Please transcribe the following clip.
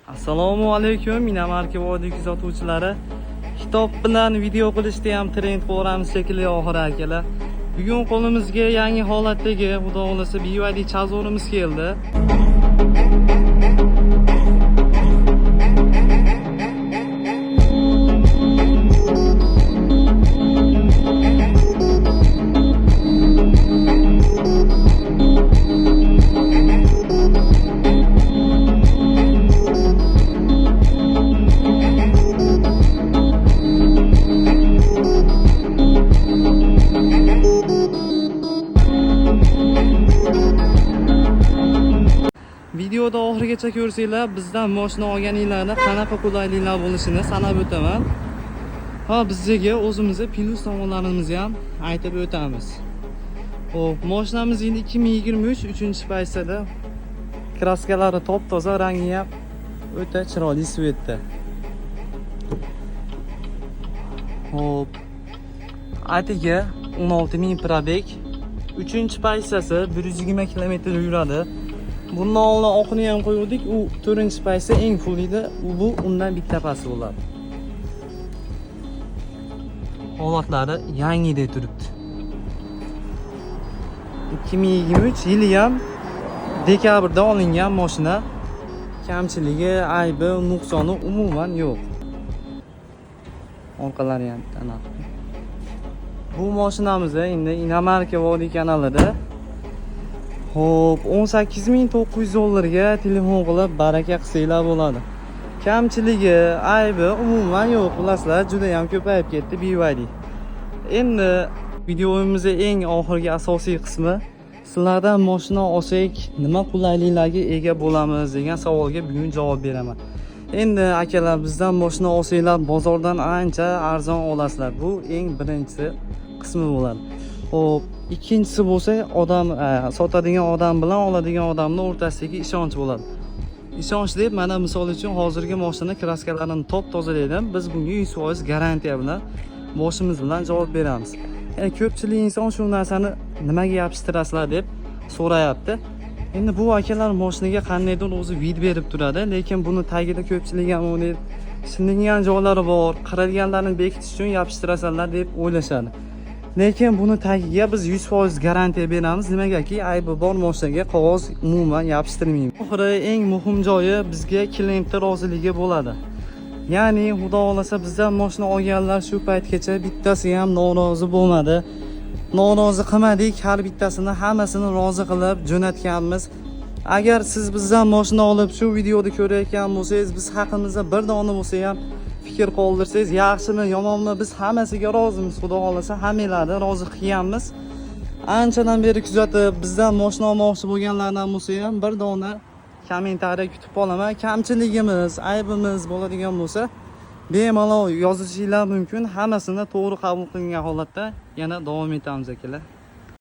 Assalomu alaykum, Inomarka vodiy kuzatuvchilari. Kitob bilan video qilishda ham trend qo'ramiz shekilli oxiri akalar. Bugun qo'limizga yangi holatdagi, Xudo xolasa, BYD Chazorimiz keldi. Videoda oxirigacha ko'rsanglar, bizdan mashina olganinglarda qanaqa qulayliklar bo'lishini sanab o'taman. Ha, bizga o'zimizni plyus tomonlarimizni ham aytib o'tamiz. Xo'p, mashinamiz endi 2023 3-paytsada, kraskalari top-toza, rangi ham o'ta chiroyli цвет da. Xo'p, atigi 16 ming пробег. 3-paytsasi 120 km yuradi. Bundan oldin oqini ham qo'yuvdik. U 4-paytsa eng full edi. U bu undan bitta pasti bo'ladi. Holatlari yangidek turibdi. 2023 yili ham dekabrda olingan mashina. Kamchiligi, aybi, nuqsoni umuman yo'q. Orqalari ham anaqa. Bu mashinamiz endi Inomarka Vodiy kanalida, xo'p, 18 900 dollarga telefon qilib baraka qilsanglar bo'ladi. Kamchiligi, aybi umuman yo'q. Bilasizlar, juda ham ko'payib ketdi BYD. Endi videomizning eng oxirgi asosiy qismi, sizlardan mashina olsak nima qulayliklarga ega bo'lamiz degan savolga bugun javob beraman. Endi akalar, bizdan mashina olsanglar, bozordan ancha arzon olasizlar. Bu eng birinchi qismi bo'ladi. Xo'p, ikkinchisi bo'lsa, odam sotadigan odam bilan oladigan odamning o'rtasidagi ishonch bo'ladi. Ishonch deb, mana misol uchun, hozirgi mashina kraskalarini top-toza dedim. Biz bunga 100% garantiya bilan, boshimiz bilan javob beramiz. Ya'ni ko'pchilik inson shu narsani nimaga yopishtirasizlar deb so'rayapti. Endi bu akalar mashinaga qandaydir o'zi вид berib turadi, lekin buni tagida ko'pchilik ham o'ylaydi, shilingan joylari bor, qirilganlarni bekitish uchun yopishtirasanlar deb o'ylashadi. Lekin buni tagiga biz 100% garantiya beramiz. Nimagaki, aybi bor mashinaga qog'oz umuman yopishtirmaymiz. Oxiri eng muhim joyi, bizga klientning roziligi bo'ladi. Ya'ni Xudo xolasa, bizdan mashina olganlar shu paytgacha bittasi ham norozi bo'lmadi. Norozi qilmadik, har bittasini, hammasini rozi qilib jo'natganmiz. Agar siz bizdan mashina olib shu videoni ko'rayotgan bo'lsangiz, biz haqimizda bir dona bo'lsa ham fikr qoldirsangiz, yaxshimi, yomonmi, biz hammasiga rozimiz. Xudo xolasa, hammanglarni rozi qilganmiz. Anchadan beri kuzatib, bizdan mashina olmoqchi bo'lganlardan bo'lsa ham bir dona kommentariy kutib qolaman. Kamchiligimiz, aybimiz bo'ladigan bo'lsa, bemalol yozishinglar mumkin. Hammasini to'g'ri qabul qilingan holatda yana davom etamiz, akalar.